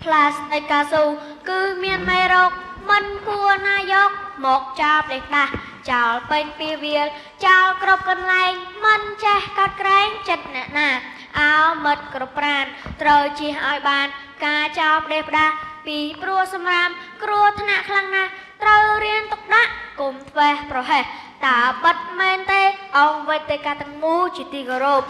ផ្លាស្ទិកកៅស៊ូគឺមានមេរោគមិនគួរណាយកមកចោលផ្លេសផ្ដាស់ចោលពេញពីវាលចោលគ្រប់កន្លែងមិនចេះកោតក្រែងចិត្តអ្នកណាអោមិត្តគ្រប់ប្រានត្រូវជៀសឲ្យបានការចោលផ្ដេសផ្ដាស់ពីព្រោះសម្រាមគ្រោះថ្នាក់ខ្លាំងណាស់ត្រូវរៀនទុកដាក់គុំធ្វេសប្រហែសតើប៉ិតមែនទេអង្គវេទិកាទាំងមូលជាទីគោរព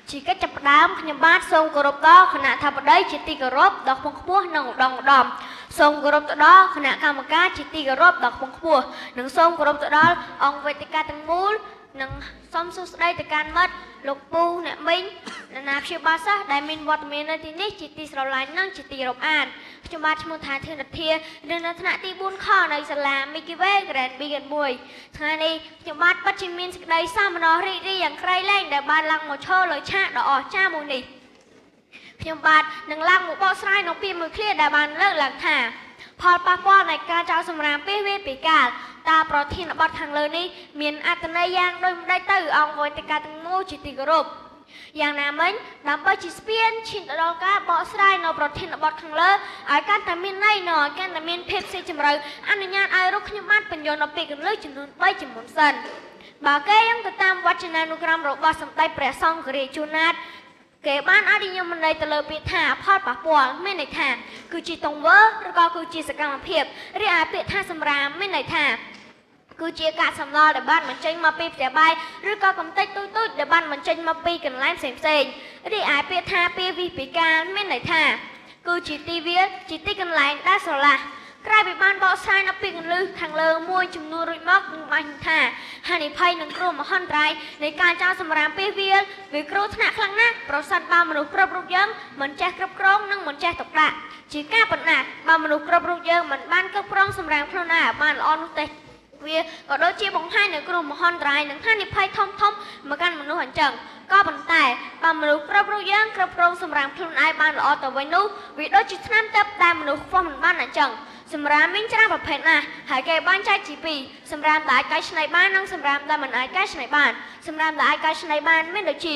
ជាកិច្ចចាប់ផ្ដើមខ្ញុំបាទសូមគោរពដល់គណៈធិបតីជាទីគោរពដ៏ខ្ពង់ខ្ពស់និងឧត្តមឧត្តមសូមគោរពទៅដល់គណៈកម្មការជាទីគោរពដ៏ខ្ពង់ខ្ពស់និងសូមគោរពទៅដល់អង្គវេទិកាទាំងមូលនិងសូមសួស្តីទៅកាន់មិត្តលោកពូអ្នកមីងអ្នកណាព្យាបាលសិស្សដែលមានវត្តមាននៅទីនេះជាទីស្រឡាញ់និងជាទីរាប់អានខ្ញុំបាទឈ្មោះថាធានរដ្ឋារៀននៅថ្នាក់ទី4ខនៃសាលា Mickey Way Grand Beacon 1ថ្ងៃនេះខ្ញុំបាទពិតជាមានសេចក្តីសោមនស្សរីករាយយ៉ាងក្រៃលែងដែលបានឡើងមកឈរលើឆាកដ៏អស្ចារ្យមួយនេះខ្ញុំបាទនឹងឡើងមកបកស្រាយនៅពាក្យមួយឃ្លាដែលបានលើកឡើងថាផលប៉ះពាល់នៃការចោលសម្រាមពាសវាលពីកាលតើប្រធានបទខាងលើនេះមានអត្ថន័យយ៉ាងដូចម្តេចទៅអង្គវេទិកាទាំងមូលជាទីគោរពយ៉ាងណាមិញដើម្បីជាស្ពានឈានទៅដល់ការបកស្រាយនៅប្រធានបទខាងលើឲ្យកាន់តែមានន័យនិងឲ្យកាន់តែមានភាពស៊ីជម្រៅអនុញ្ញាតឲ្យរូបខ្ញុំបានបញ្យល់នៅពាក្យកន្លឹះចំនួន3ជាមុនសិនបើគេយោងទៅតាមវចនានុក្រមរបស់សម្ដេចព្រះសង្ឃរាជជួនណាតគេបានអនិយមន័យទៅលើពាក្យថាផលប៉ះពាល់មានន័យថាគឺជាទង្វើឬក៏គឺជាសកម្មភាពរីឯពាក្យថាសម្រាមមានន័យថាគឺជាកាកសំណល់ដែលបានបញ្ចេញមកពីផ្ទះបាយឬក៏កំទេចទូចៗដែលបានបញ្ចេញមកពីកន្លែងផ្សេងៗរីឯពាក្យថាពាវិពិកាលមានន័យថាគឺជាទីវាលជាទីកន្លែងដែលស្រឡះក្រោយពីបានបកស្រាយនៅពីកន្លឹះខាងលើមួយចំនួនរួចមកនឹងបាញ់ថាហានិភ័យនិងគ្រោះមហន្តរាយនៃការចោលសម្រាមពាសវាលវាគ្រោះថ្នាក់ខ្លាំងណាស់ប្រសិនបើមនុស្សគ្រប់រូបយើងមិនចេះគ្រប់គ្រងនិងមិនចេះទុកដាក់ជាការប៉ុណ្ណាបើមនុស្សគ្រប់រូបយើងមិនបានគ្រប់គ្រងសម្រាមខ្លួនឯងបានល្អនោះទេវាក៏ដូចជាបង្ហាញនៅគ្រោះមហន្តរាយនិងហានិភ័យធំធំមកកាន់មនុស្សអញ្ចឹងក៏ប៉ុន្តែបើមនុស្សគ្រប់រូបយើងគ្រប់គ្រងសម្រាមខ្លួនឯងបានល្អទៅវិញនោះវាដូចជាថ្នាំទិព្វដែលមនុស្សខ្វះមិនបានអញ្ចឹងសម្រាមមានច្រើនប្រភេទណាស់ហើយគេបានចែកជាពីរសម្រាមដែលអាចកែច្នៃបាននិងសម្រាមដែលមិនអាចកែច្នៃបានសម្រាមដែលអាចកែច្នៃបានមានដូចជា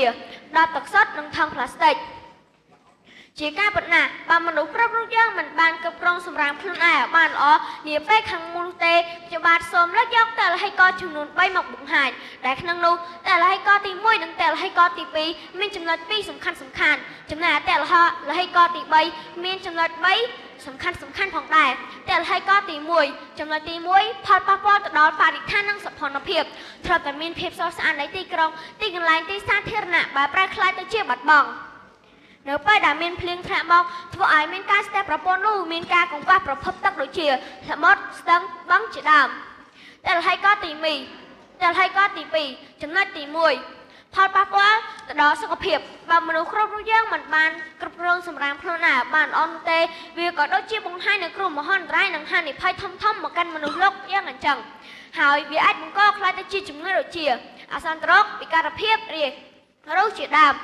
ដបទឹកសុទ្ធនិងថង់ប្លាស្ទិកជាការពិតណាស់បើមនុស្សគ្រប់រូបយើងមិនបានគ្រប់គ្រងសម្រាមខ្លួនឯងឲ្យបានល្អនាពេលខាងមុខនោះទេខ្ញុំបាទសូមលើកយកតលហិកចំនួន3មកបង្ហាញដែលក្នុងនោះតលហិកទី1និងតលហិកទី2មានចំណុច2សំខាន់សំខាន់ចំណែកតលហិកទី3មានចំណុច3សំខាន់សំខាន់ផងដែរតលហិកទី1ចំណុចទី1ផលប៉ះពាល់ទៅដល់បរិស្ថាននិងសោភ័ណភាពធ្លាប់តែមានភាពស្រស់ស្អាតនៃទីក្រុងទីកន្លែងទីសាធារណៈបើប្រែក្លាយទៅជាបាត់បង់នៅពេលដែលមានភ្លៀងធ្លាក់មកធ្វើឲ្យមានការស្ទះប្រព័ន្ធនោះមានការកង្វះប្រភពទឹកដូចជាសមុទ្រស្ទឹងបឹងជាដើមតលហិកទី2តលហិកទី2ចំណុចទី1ផលប៉ះពាល់ទៅដល់សុខភាពបើមនុស្សគ្រប់រូបយើងមិនបានគ្រប់គ្រងសម្រាមខ្លួនឯងបានល្អនោះទេវាក៏ដូចជាបង្ហាញនៅគ្រោះមហន្តរាយនិងហានិភ័យធំធំមកកាន់មនុស្សលោកយ៉ាងអញ្ចឹងហើយវាអាចបង្កក្លាយទៅជាជំងឺដូចជាអាសន្នរោគពិការភាពរាគរោគជាដើម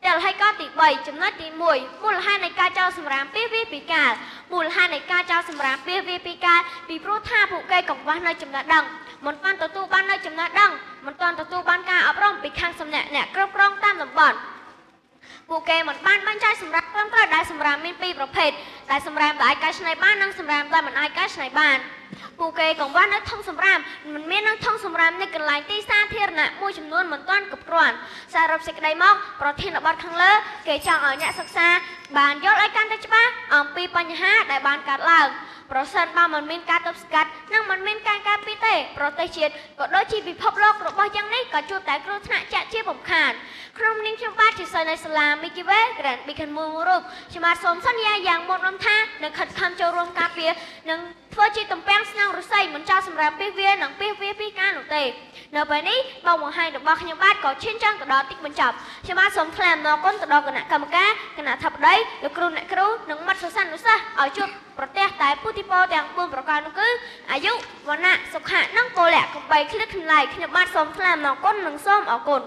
តលហិកទី3ចំណុចទី1មូលហេតុនៃការចោលសម្រាមពាសវាលពីកាលមូលហេតុនៃការចោលសម្រាមពាសវាលពីកាលពីព្រោះថាពួកគេកង្វះនៅចំណេះដឹងមិនបានទទួលបាននៅចំណេះដឹងមិនទាន់ទទួលបានការអប់រំពីខាងសំណាក់អ្នកគ្រប់គ្រងតាមតំបន់ពួកគេមិនបានបាញ់ចែកសម្រាប់ត្រឹមត្រូវដែលសម្រាមមានពីរប្រភេទដែលសម្រាមដែលអាចកែច្នៃបាននិងសម្រាមដែលមិនអាចកែច្នៃបានពួកគេកង្វះនៅធុងសម្រាមមិនមាននៅធុងសម្រាមនៅកន្លែងទីសាធារណៈមួយចំនួនមិនទាន់គ្រប់គ្រាន់សរុបសេចក្តីមកប្រធានបទខាងលើគេចង់ឲ្យអ្នកសិក្សាបានយល់ឲ្យកាន់តែច្បាស់អំពីបញ្ហាដែលបានកើតឡើងប្រសិនបើមិនមានការទប់ស្កាត់និងមិនមានការការពារទេប្រទេសជាតិក៏ដូចជាពិភពលោករបស់យ៉ាងនេះក៏ជួបតែគ្រោះថ្នាក់ចាក់ជាពំខានក្នុងនាមខ្ញុំបាទជាសិស្សនៃសាលា Mickey Way Grand Beacon មួយរូបខ្ញុំបាទសូមសន្យាយ៉ាងមុតមមថានឹងខិតខំចូលរួមការពារនិងធ្វើជាទំពាំងស្នងឫស្សីមិនចោលសម្រាប់ពាសវាលនិងពាសវាលពីការនោះទេនៅពេលនេះបងបង្ហាញរបស់ខ្ញុំបាទក៏ឈានចង់ទៅដល់ទីបញ្ចប់ខ្ញុំបាទសូមថ្លែងអំណរគុណទៅដល់គណៈកម្មការគណៈធិបតីលោកគ្រូអ្នកគ្រូនិងមិត្តសិស្សានុសិស្សឲ្យជួបប្រទះតែពុទ្ធិពរទាំង4ប្រការនោះគឺអាយុវណ្ណៈសុខៈនិងពលៈកំបីឃ្លៀកខ្លាយខ្ញុំបាទសូមថ្លែងអំណរគុណនិងសូមអរគុណ។